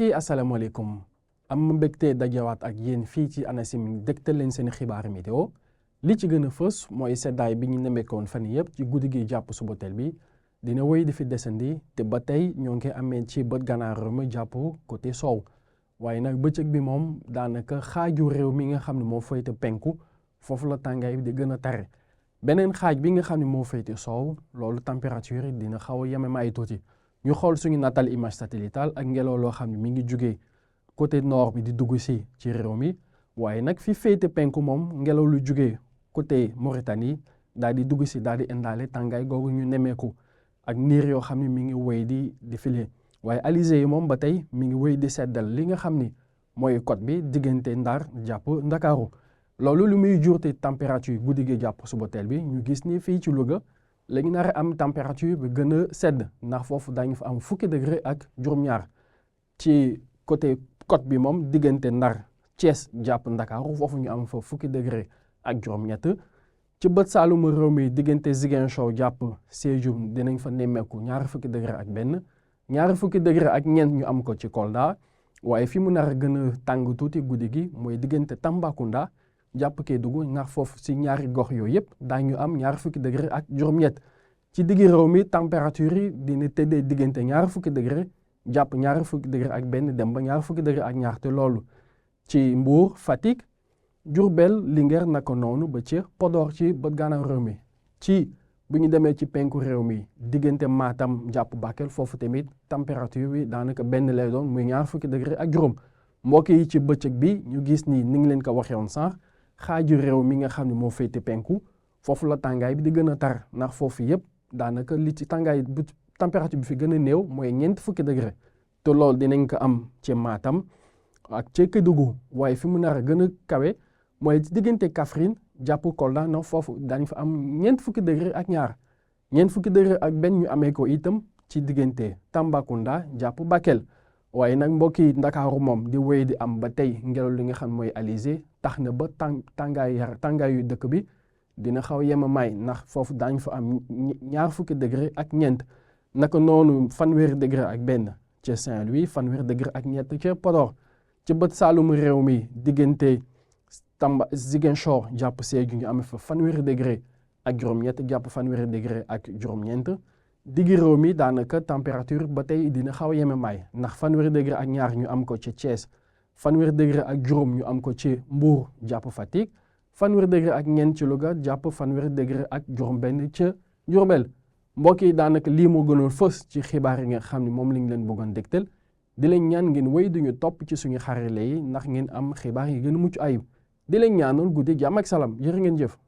yi asalaamaaleykum am mbégte dajawaat ak yéen fii ci ANACIM dégtal leen seen xibaar météo li ci gën a fës mooy seddaay bi ñu nemmeekoon fan yëpp ci guddi gi jàpp suba teel bi dina wéy di fi desandi te ba tey ñoo ngi amee ci bët gànnaar réew mi jàpp côté soow waaye nag bëccëg bi moom daanaka xaaju réew mi nga xam ne moo féete penku foofu la tàngaay bi di gën a tare beneen xaaj bi nga xam ne moo féete soow loolu température yi dina xaw a yemamaay tuuti. ñu xool suñu natal image satellitale ak ngelaw loo xam ne mi ngi jugee côté nord bi di dugg si ci réew mi waaye nag fi féete penku moom ngelaw lu jugee côté Mauritanie daal di dugg si daal di indaale tàngaay googu ñu nemmeeku ak niir yoo xam ne mi ngi wéy di file waaye alizé yi moom ba tey mi ngi wéy di seddal li nga xam ni mooy côte bi diggante Ndar jàpp Ndakaaru loolu lu muy jurte température guddi gi jàpp suba teel bi ñu gis ni fii ci Louga léegi nar a am température bi gën a sedd ndax foofu daañu fa am fukki degré ak juróom-ñaar ci côté côte bi moom diggante Ndar Thiès jàpp Ndakaaru foofu ñu am fa fukki degré ak juróom-ñett ci bët saalumu réew mi diggante Ziguinchor jàpp Sédhiou dinañ fa nemmeeku ñaari fukki degré ak benn ñaari fukki degré ak ñeent ñu am ko ci Kolda waaye fi mu nar a gën a tàng tuuti guddi gi mooy diggante Tambacounda jàpp Kédougou ndax foofu si ñaari gox yooyu yëpp daañu am ñaar fukki degré ak juróom-ñett ci diggi réew mi température yi dina tëddee diggante ñaar fukki degré jàpp ñaar fukki degré ak benn dem ba ñaar fukki degré ak ñaar te loolu ci Mbour Fatick Diourbel Linguère naka noonu ba ci Podor ci bët gànnaaru réew mi ci bu ñu demee ci penku réew mi diggante Matam jàpp Bakel foofu tamit température bi daanaka benn lay doon muy ñaar fukki degré ak juróom mbokk yi ci bëccëg bi ñu gis ni ngi leen ko waxee woon sànq xaaju réew mi nga xam ne moo féete penku foofu la tàngaay bi di gën a tar ndax foofu yëpp daanaka li ci tàngaay bu température bi fi gën a néew mooy ñeent fukki degré te loolu dinañ ko am ci Matam ak ci Kédougou waaye fi mu nar a gën a kawe mooy diggante Kaffrine jàpp Kolda na foofu daañu fa am ñeent fukki degré ak ñaar ñeent fukki degré ak benn ñu amee ko itam ci diggante Tambacounda jàpp Bakel waaye nag mbokk yi Ndakaaru moom di wéy di am ba tey ngelaw li nga xam mooy alizé tax na ba tàngaayu dëkk bi dina xaw yemamaay ndax foofu daañu fa am ñaar fukki degré ak ñeent naka noonu fanweeri degré ak benn ca Saint-Louis fanweeri degré ak ñett ca Podor ci bët saalumu réew mi diggante Ziguinchor jàpp Sédhiou ñu amee fa fanweeri degré ak juróom-ñett jàpp fanweeri degré ak juróom-ñeent diggi réew mi daanaka température ba tey dina xaw yemamaay ndax fanweeri degré ak ñaar ñu am ko ci Thiès fanweeri degré ak juróom ñu am ko ci Mbour jàpp Fatick fanweeri degré ak ñeent ci Louga jàpp fanweeri degré ak juróom-benn ca Diourbel mbokk yi daanaka lii moo gënoon fës ci xibaar yi nga xam ne moom lañ leen bëggoon dégtal di leen ñaan ngeen wéy duñu topp ci suñu xarale yi ndax ngeen am xibaar yi gën a mucc ayib di leen ñaanoon guddi jàmm ak salaam jërë ngeen jëf.